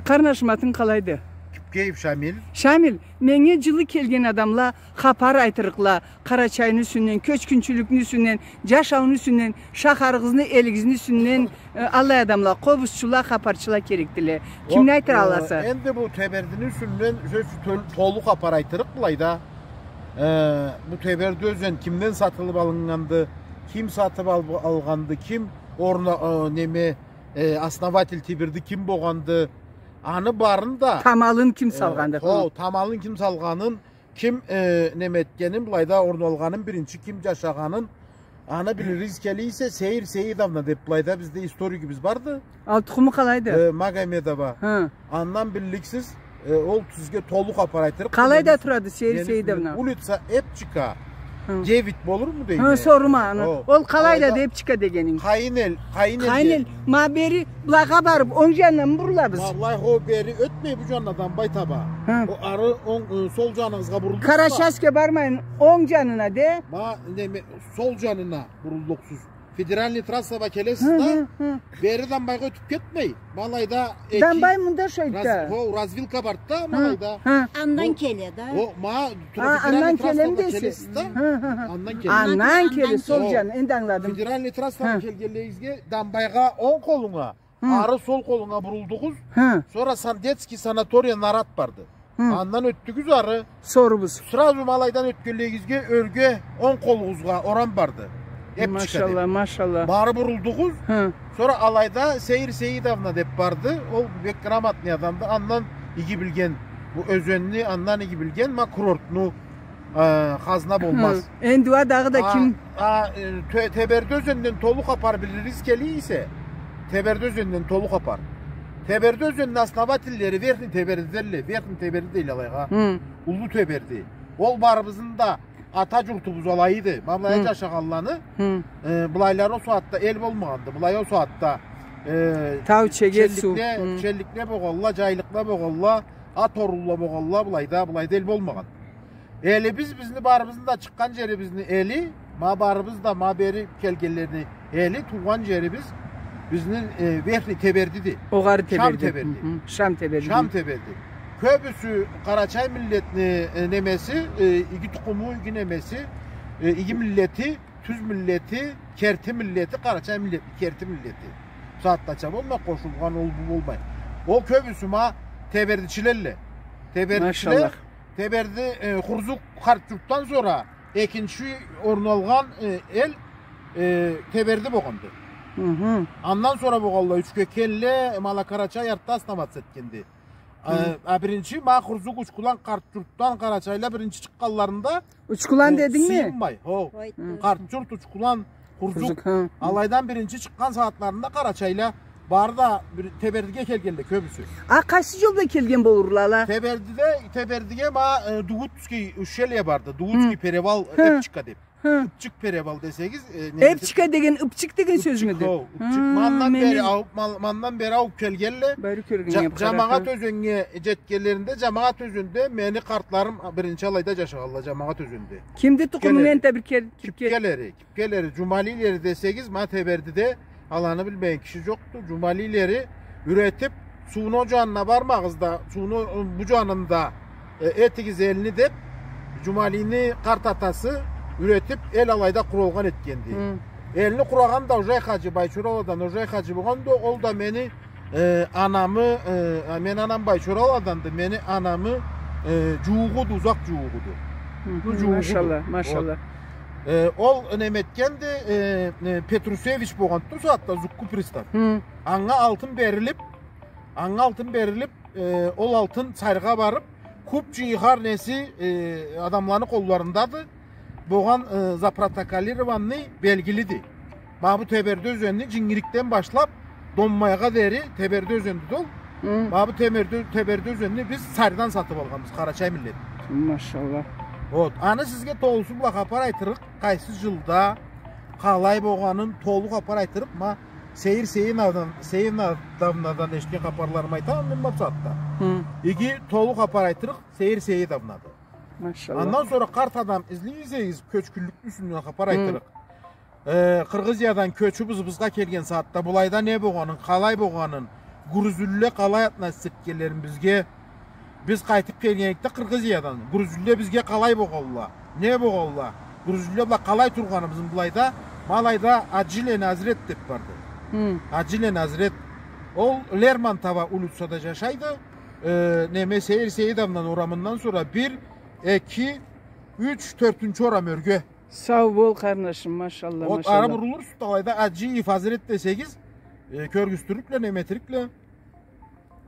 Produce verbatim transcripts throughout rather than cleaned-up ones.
Къарнашым, атынг къалайды? Кипкеев Шамил. Шамил, меннге джылы келген адамла хапар айтырыкъла Къарачайны юсюнден, кёчгюнчюлюкню юсюнден, джашауну юсюнден, шахарыгъызны, элигизни юсюнден, э, аллай адамла, къобузчула, хапарчыла керекдиле. Кимни айтыра аласа? Энди бу Тебердини юсюнден сёз тол-, толу хапар айтырыкъ былайда. Э, бу Теберди ёзен кимден сатылыб алыннганды, ким сатыб ал-, алгъанды, ким орна-, э, неме, э, основатель Теберди ким болгъанды, аны барын да, тамалын ким, э, салгъанды, хо, хо, тамалын ким салгъанын, ким, э, неме этгенин, былайда орналгъанын, биринчи ким джашагъанын, аны билиригиз келе эсе, Сейир Сейидовна деб былайда бизде историгибиз барды. Ал тукъуму къалайды? Э, Магомедова. Хы. Андан билликсиз, э, ол сизге толу хапар айтырыкъ. Къалайда турады Сейир Сейидовна? Улица Эпчика. Хы. Девять болурму дейме? Хы, сорума аны. О, ол къалайда алайда Эпчика дегенинг? Къайын эл, Къайын эл. Къайын эл. Ма бери былайгъа барыб, онг джанынамы бурулабыз? Ма былай, хо, бери ётмей, бу джанына Дамбай таба. Хы. О ары онг, э, сол джаныгъызгъа бурулдукъ. Карачаевскеге бармайын, онг джанына де. Ма, неме, сол джанына буруллукъсуз. Федеральный трассагъа келесиз да, хы, хы, хы, бери Дамбайгъа ётюб кетмей. Ма алайда эки... Дамбай мында шойду да. Раз-, хо, развилка барды да, ма алайда. Хы. Андан келе да. О, ма, тура, а, федеральный трассагъа келесиз да. Хы, хы, хы. Андан келе. Андан келе, андан келе, сол джан, энди ангыладым. Федеральный трассагъа келгенлеригизге Дамбайгъа онг къолунга, хы, ары сол къолунга бурулдугъуз. Хы. Сора Сандетский санатория нарат барды. Хы. Андан ётдюгюз ары. Сорубуз. Сразу ма алайдан ётгенлегизге ёрге онг къолугъузгъа орам барды. Эпчика деб. Машалла, машалла. Бары бурулдугъуз. Хы. Сора алайда Сейир Сейидовна деб барды. Ол бек грамотный адамды. Андан иги билген бу ёзенни, андан иги билген, ма курортну, э, хазна болмаз. Хы. Энди уа дагъыда ким? А, э, Те-, Теберди ёзенден толу хапар билиригиз келе эсе, Теберди ёзенден толу хапар. Теберди ёзенни основательлери Верхний Тебердиле, Верхний Теберди дейле алайгъа. Хы. Уллу Теберди. Ол барыбызны да ата джуртубуз алайды. Ма былайда джашагъанланы, хы, э, былайлары ол сагъатда эл болмагъанды. Былай ол сагъатда, э, тау, чегет, суу, челликле, хы, челликле болгъанла, джайлыкъла болгъанла, ат орулла болгъанла, былайда, былайда эл болмагъан. Элибиз бизни, барыбызны да чыкъгъан джерибизни эли, ма барыбыз да, ма бери келгенлени эли, туугъан джерибиз бизни, э, Верхний Тебердиди. Огъары Теберди. Шам Теберди. Хы, хы. Шам Теберди. Шам Теберди. Кёбюсю къарачай миллетни, э, немеси, э, иги тукъуму, иги немеси, э, иги миллети, тюз миллети, керти миллети, къарачай миллети, керти миллети. Сагъатдача болмай, къошулгъан ол бу болмай. Ол кёбюсю ма тебердичилелле. Тебердичиле. Машаллах. Теберди, э, Хурзук Къарт-Джуртдан сора экинчи орун алгъан, э, эл, э, Теберди болгъанды. Хы-хы. Андан сора болгъанла Ючкекенле, Малокарачай артда основаться этгенди. Хы. А, а биринчи ма Хурзук, Учкулан, Къарт-Джуртдан къарачайла биринчи чыкъгъанларында, Учкулан дедингми? Сыйынмай, хо. Къарт-Джурт, Учкулан, Хурзук. Хурзук, хы. Алайдан биринчи чыкъгъан сагъатларында къарачайла бары да бир Тебердиге келгенле кёбюсю. А къайсы джол бла келген болурла ала? Тебердиде, Тебердиге ма, э, Дувутский ущелье барды. Дувутский перевал, хы, Эпчика деб. Хы. Ыпчык перевал десегиз, э, не... Эпчика деген, ыпчык деген сёзмюдю? Ыпчык, хо, ыпчык. Хы, мандан бери аууб, ман-, мандан бери аууб келгенле. Бери кёрген эдим, къарачай. Джамагъат ёзеннге джетгенлеринде, Джамагъат ёзенде мени къартларым биринчи алайда джашагъанла, Джамагъат ёзенде. Кимди тукъумунг энтда бир кер-, кер-, кер-, Кипкелери, Кипкелери, Джумалилери десегиз, ма Тебердиде аланы билмеген киши джокъду. Джумалилери юретиб, сууну ол джанына бармагъыз да, сууну, э, бу джанында, э, этигиз элни деб, Джумалини къарт атасы юретиб, эл алайда къуралгъан этгенди. Хы. Элни къурагъан да Ожай хаджи, Байчораладан Ожай хаджи болгъанды, ол да мени, э, анамы, э, мени анам Байчораладанды, мени анамы, э, джууугъуду, узакъ джууугъуду. Хы, бу джууугъуду. Машалла, машалла. Вот. Э, ол неме этгенди, э, э, Петрусевич болгъанды ол сагъатда, Зукку пристав. Хы. Анга алтын берилиб, анга алтын берилиб, э, ол алтын Царьгъа барыб, кюп джыйгъар неси, э, адамланы къолларындады. Болгъан, э, запротоколированный белгилиди. Ма бу Теберди ёзенни Джингирикден башлаб, Доммайгъа дери Теберди ёзендиди ол. Хы. Ма бу Теберди, Теберди ёзенни биз Царьдан сатыб алгъанбыз, къарачай миллет. Машалла. Вот. Аны сизге толусу бла хапар айтырыкъ, къайсы джылда, къалай болгъанын толу хапар айтырыкъ, ма Сейир Сейидовнадан, Сейидовнадан эшитген хапарларымы айтама мен бусагъатда. Хы. Иги толу хапар айтырыкъ Сейир Сейидовнады. Машалла. Андан сора къарт адам излей эсегиз, кёчгюнлюкню юсюнден хапар айтырыкъ. Э, Къыргъызиядан кёчюб ызыбызгъа келген сагъатда былайда не болгъанын, къалай болгъанын, Грузинле къалай относиться этгенлерин бизге, биз къайтып келгенликде Кыргызиядан, грузинле бизге къалай болгъанла, не болгъанла, грузинле бла къалай тургъаныбызны былайда, ма алайда Ажилени Азрет деп барды. Хы. Ажилени Азрет. Ол Лермонтова улицада жашайды. Э, неме, Сейир Сейидовнаны орамындан сора бир, эки, юч, тёртюнчю орам ёрге. Сау бол, къарнашым, машалла, вот, машалла. Ары бурулурсуз да, алайда Аджиев Азрет десегиз, э, кёргюзтюрюкле, неме этирикле.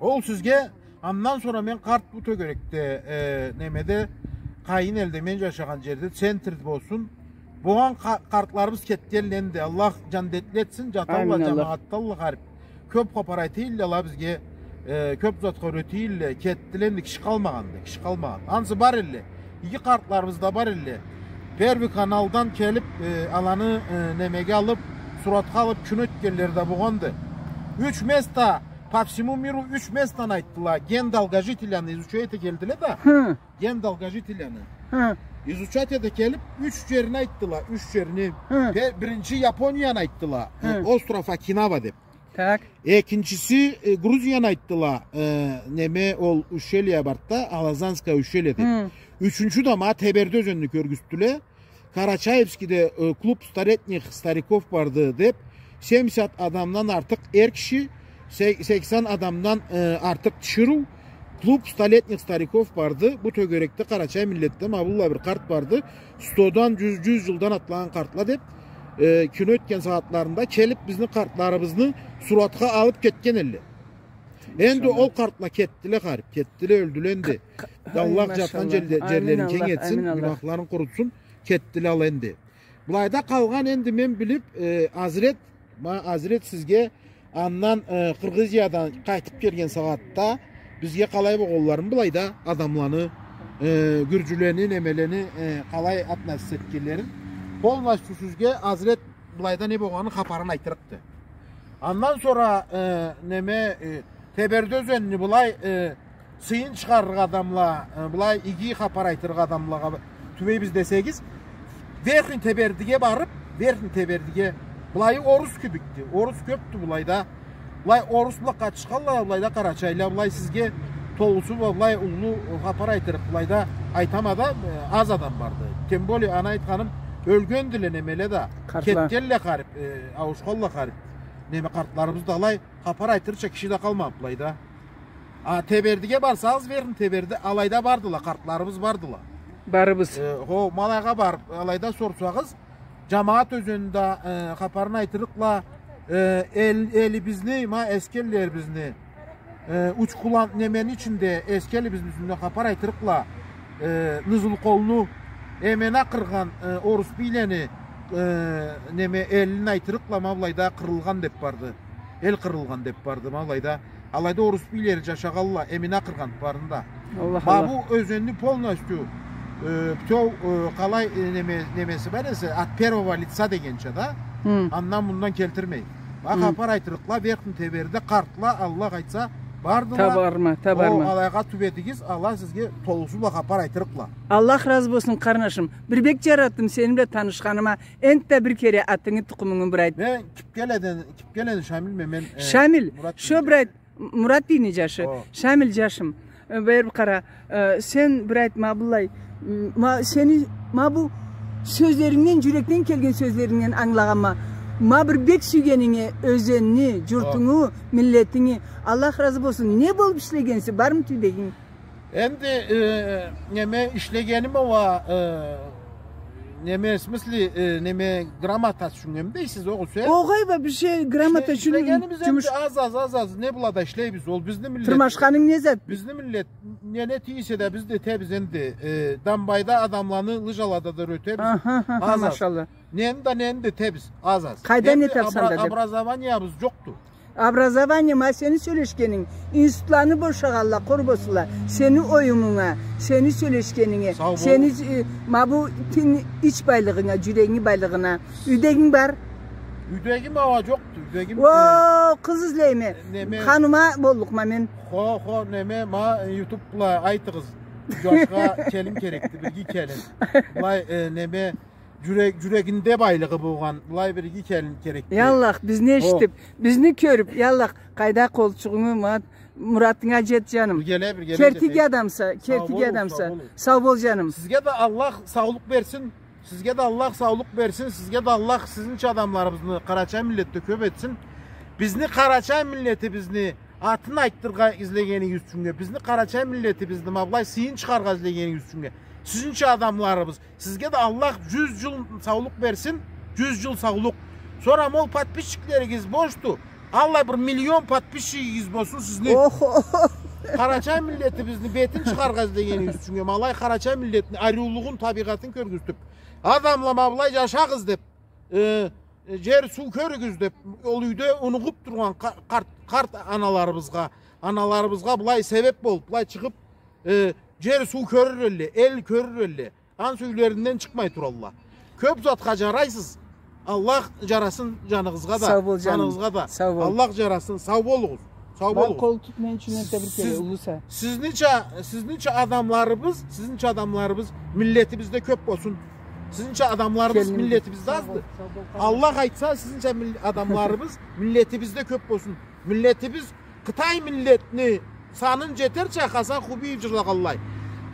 Ол сизге, андан сора мен къарт бу тёгерекде, э, немеде, Къайын элде, мен жашагъан жерде, центр болсун. Болгъан къа-, къартларыбыз кетгенле энди. Аллах жаннетли этсин, амин, Аллах. Жаталла, жамагъатдалла, харип. Кёп хапар айтыйла ала бизге, э, кёп затха юретийла, кетдиле энди, киши къалмагъанды, киши къалмагъан. Ансы бар элле, иги къартларыбыз да бар элле. Первый каналдан келип, э, аланы, э, немеге алып, суратха алып, кюн ётгенле да болгъанды. Юч места, по всему миру юч местаны айтдыла. Ген долгожителяны изучать эте келдиле да. Хы. Ген долгожителяны. Хы. Изучать эте келип, юч жерни айтдыла, юч жерни. Хы. Пе-, биринчи Японияны айтдыла, э, хы, остров Окинава деп. Так. Экинчиси, э, Грузияны айтдыла, э, неме, ол ущелье барды да, Алазанское ущелье деп. Хы. Ючюнчю да ма Теберди ёзенни кёргюзтдюле. Карачаевскийде, э, клуб столетних стариков барды деп, семьдесят адамдан артыкъ эр киши, се-, сексен адамдан, э, артыкъ тиширыу, клуб столетних стариков барды. Бу тёгерекде къарачай миллетде ма быллай бир къарт барды. Стодан, жюз, жюз жылдан атлагъан къартла деп, э, кюн ётген сагъатларында келип, бизни къартларыбызны суратха алып кетген элле. Энди ол къартла кетдиле, харип, кетдиле, ёлдюле энди. Аллах жатхан жерлерин кенг этсин, гюнахларын къурутсун, кетдиле ала энди. Былайда къалгъан энди мен билип, э, Азрет, ма Азрет сизге андан, э, Кыргызиядан къайтып келген сагъатда бизге къалай болгъанларын, былайда адамланы, э, гюржюлени, немелени, э, къалай относиться этгенлерин полностью сизге Азрет былайда не болгъанын хапарын айтырыкъды. Андан сора, э, неме, э, Теберди ёзенни былай, э, сыйын чыгъарырыкъ адамла, э, былай иги хапар айтырыкъ адамлагъа тюбейбиз десегиз, Верхний Тебердиге барып, Верхний Тебердиге, былайы орус кибикди, орус кёпдю былайда. Былай орус бла къатышханла, былайда къарачайла, былай сизге толусу бла, былай уллу хапар айтырыкъ, былайда айтама да, э, аз адам барды. Тем более, аны айтханым, ёлгендиле немеле да, кетгенле харип, э, ауушханла харип. Неме, къартларыбыз да алай, хапар айтырча киши да къалмады былайда. А Тебердиге барсагъыз, Верхний Теберди, алайда бардыла, къартларыбыз бардыла. Барыбыз. Э, хо, ма алайгъа барып, алайда сорсагъыз, Жамагъат ёзенни да, э, хапарын айтырыкъла, э, эл-, элибизни, ма эски эллерибизни, э, Учкулан немени ичинде эски элибизни юсюнден хапар айтырыкъла, э, Нызылкъолну, Эмена къыргъан, э, орус бийлени, э, неме, элин айтырыкъла, ма былайда къырылгъан деп барды. Эл къырылгъан деп барды, ма алайда. Алайда орус бийлери жашагъанла, Эмина къыргъан барында. Аллах, Аллах. Ма бу ёзенни полностью, э, бютеу, э, къалай, э, неме-, немеси бар эсе, от первого лица дегенча да, хы, андан-мундан келтирмей. Ма хапар айтырыкъла, Верхний Теберди, къартла, Аллах айтса, бардыла. Табарма, табарма. О, алайгъа тюбедигиз, ала сизге толусу бла хапар айтырыкъла. Аллах разы болсун, къарнашым. Бир бек жаратдым сени бла танышханыма. Энтда бир кере атынгы, тукъумунгу бир айт. Мен Кипкеледен, Кипкеледен Шамилме мен, э, Шамил, Мурат шо дейме. Бир айт, Мурат дейме жашы. О. Шамил жашым. Э, бери бир къара, э, сен бир айт, ма былай, м, ма сени, ма бу сёзлерингден, жюрекден келген сёзлерингден ангылагъанма. Ма бир бек сюйгенинги, ёзенинги, журтунгу, миллетинги. Аллах разы болсун. Не болуп ишлегенсе, бармы тюбегинг? Энди, э, неме, ишлегеним уа, э, неме, в смысле, э, неме, грамота ючюннге дейсиз, огъесе? Огъай, вообще грамота ючюн ишлегенибиз энди жумуш. Аз, аз, аз, аз, не бла да ишлейбиз, ол бизни миллет. Тырмашханынг не зат? Бизни миллет, не, не тийсе да биз да этебиз энди. Э, Домбайда адамланы лыжалада да юретебиз. Аха, аха, аз, аз. Машалла. Нени да, нени да этебиз, аз, аз. Къайда не тапсанг да деп. Образованиябыз жокъду. Образование, ма сени сёлешгенинг, институтланы бошагъанла, къурбосула, сени оюмунга, сени сёлешгенинге, сау бол. Сени, э, ма бу тин-, ич байлыгъынга, жюрегинги байлыгъына. Юйдегинг бар? Юйдегим ала жокъду, юйдегим. О, э, къыз излейме. Неме? Ханума боллукъма мен. Хо, хо, неме, ма, э, ютуб бла айтыгъыз. Жашха келин керекди, бирге келин. Былай, э, неме, джюрек-, джюрегинде байлыгъы болгъан былай бир иги келин керекди. Я Аллах, бизни эшитип, бизни кёрюп, я Аллах, къайда къолчугъунгу, ма-, муратынга джет, джаным. Биргеле, биргеле. Кертик адамса, кертик адамса. Сау бол, сау бол. Сау бол, джаным. Сизге да Аллах саулукъ берсин. Сизге да Аллах саулукъ берсин. Сизге да Аллах сизнича адамларыбызны Къарачай миллетде кёп этсин. Бизни Къарачай миллетибизни атын айтдыргъа излегенигиз ючюннге, бизни Къарачай миллетибизни ма былай сыйын чыгъаргъа излегенигиз ючюннге, сизнича адамларыбыз, сизге да Аллах джюз джыл саулукъ берсин, джюз джыл саулукъ. Сора ол подписчиклеригиз бошду. Аллай бир миллион подписчигигиз болсун сизни. Охо. Къарачай миллетибизни бетин чыгъаргъа излегенигиз ючюннге, ма алай Къарачай миллетни ариулугъун, табигъатын кёргюзтюп, адамла ма былай джашагъыз деп, э, э, джер, суу кёрюгюз деп, ол юйде унугъуп тургъан къа-, къарт, къарт аналарыбызгъа, аналарыбызгъа былай себеп болуп, былай чыгъып, э, джер, суу кёрюр элле, эл кёрюр элле. Ансы юйлеринден чыкъмай туралла. Кёп затха джарайсыз. Аллах джарасын джаныгъызгъа да, сау бол, джаным, саныгъызгъа да. Сау бол. Аллах джарасын, сау болугъуз. Сау болугъуз. Бар, къол тут, мен ючюн энтда бир кере, уллу са. Сизнича, сизнича адамларыбыз, сизнича адамларыбыз миллетибизде кёп болсун. Сизнича адамларыбыз миллетибизде азды. Аллах айтса, сизнича мил-, адамларыбыз миллетибизде кёп болсун. Миллетибиз Къытай миллетни санын джетерча, Хасан Хубиев джырлагъанлай.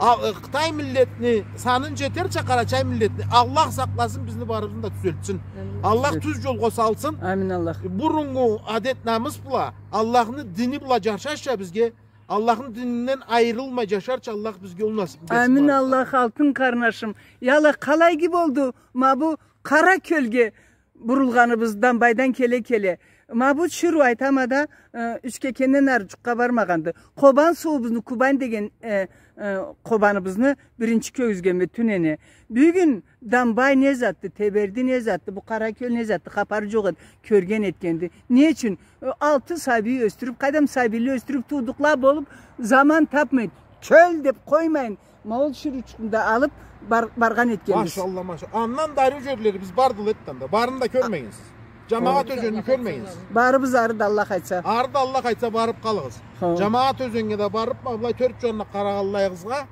А, э, Къытай миллетни санын джетерча, къарачай миллетни. Аллах сакъласын, бизни барыбызны да тюзелтсин. Амин. Аллах тюз джолгъа салсын. Амин, Аллах. Буруннгу адет-намыс бла, Аллахны дини бла джашарча бизге, Аллахны дининден айырылмай джашарча Аллах бизге ол насып этсин. Амин, Аллах, алтын къарнашым. Я Аллах, къалай иги болду ма бу Къара кёлге бурулгъаныбыз, Дамбайдан келе-келе. Ма бу чыру, айтама да, э, Ючкекенден ары джукъгъа бармагъанды. Къобан суубузну, Кубань деген, э, э, къобаныбызны биринчи кёргюзгенме тюнене. Бюгюн Дамбай не затды, Теберди не затды, бу Къара кёл не затды, хапары джокъ эди, кёрген этгенди. Не ючюн? Э, алты сабий ёсдюрюп, къайдам, сабийли ёсдюрюп, туудукъла болуп, заман тапмайды. Кёл деп къоймайын, ма ол чыру чукъну да алып бар-, баргъан этгенбиз. Машалла, машалла. Андан да ариу джерлерибиз бардыла энтда. Барын да кёрмегенсиз. Джамагъат ёзенни кёрмегенсиз. Барыбыз ары да, Аллах айтса. Ары да, Аллах айтса, барып къалыгъыз. Хо. Джамагъат ёзеннге да барып, ма былай тёрт джанына къарагъанлайыгъызгъа,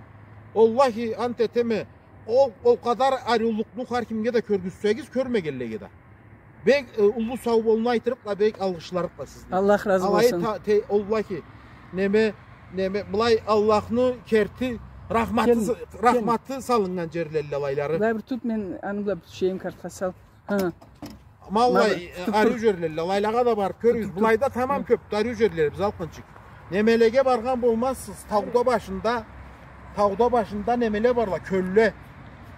оллахи, ант этеме, ол, ол къадар ариулукъну хар кимге да кёргюзтсегиз, кёрмегенлеге да. Бек, э, уллу сау болугъуз айтырыкъла, бек алгъышларыкъла сизни. Аллах разы болсун. Алай та-, те-, оллахи, неме, неме, былай Аллахны керти рахматы, рахматы салыннган джерлелле алайлары. Былай бир тут, мен аны бла бир тюшейим, картха сал. Ха. Ма былай, э, ариу джерлелле, алайлагъа да барып кёрюгюз. Былайда тамам кёпдю ариу джерлерибиз, Алкъынчик. Немелеге баргъан болмазсыз, тауда башында, тауда башында немеле барла, кёлле.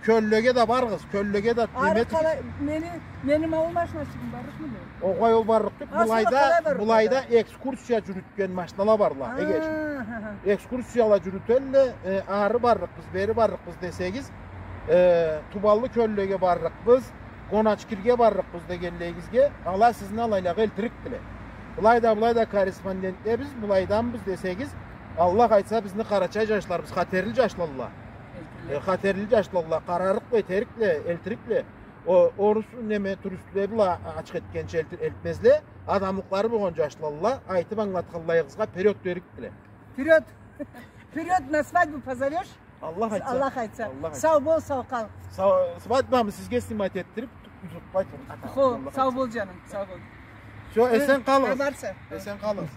Кёллеге да барыгъыз, кёллеге да неме этигиз. Мени, мени ма ол машиначыгъым барлыкъмыды? Огъай, ол барлыкъ тюл. Былайда, былайда экскурсия джюрютген машинала барла, эгечим. Экскурсияла джюрютелле, э, ары барлыкъбыз, бери барлыкъбыз десегиз, э, Тубаллы кёллеге барлыкъбыз, Гоначкирге барлыкъбыз дегенлейигизге, ала сизни алайлагъа элтирикдиле. Былайда, былайда корреспондентлебиз, былайданбыз десегиз, Аллах айтса, бизни къарачай джашларыбыз хатерли джашлалла. Э, хатерли джашлалла, къарарыкъла, этерикле, элтирикле. О, орус неме, туристле бла ачыкъ этгенча элти-, элтмезле, адамлыкълары болгъан джашлалла, айтып ангылатханлайыгъызгъа вперёд дерикдиле. Вперёд! Вперёд на свадьбу позовёшь? Аллах айтса. Аллах айтса. Аллах айтса. Сау бол, сау къал. Сау-, свадьбамы сизге снимать этдирип, узатпай турурбуз. Хо, сау бол, джаным, сау бол. Всё, эсен къалыгъыз. Эсен къалыгъыз.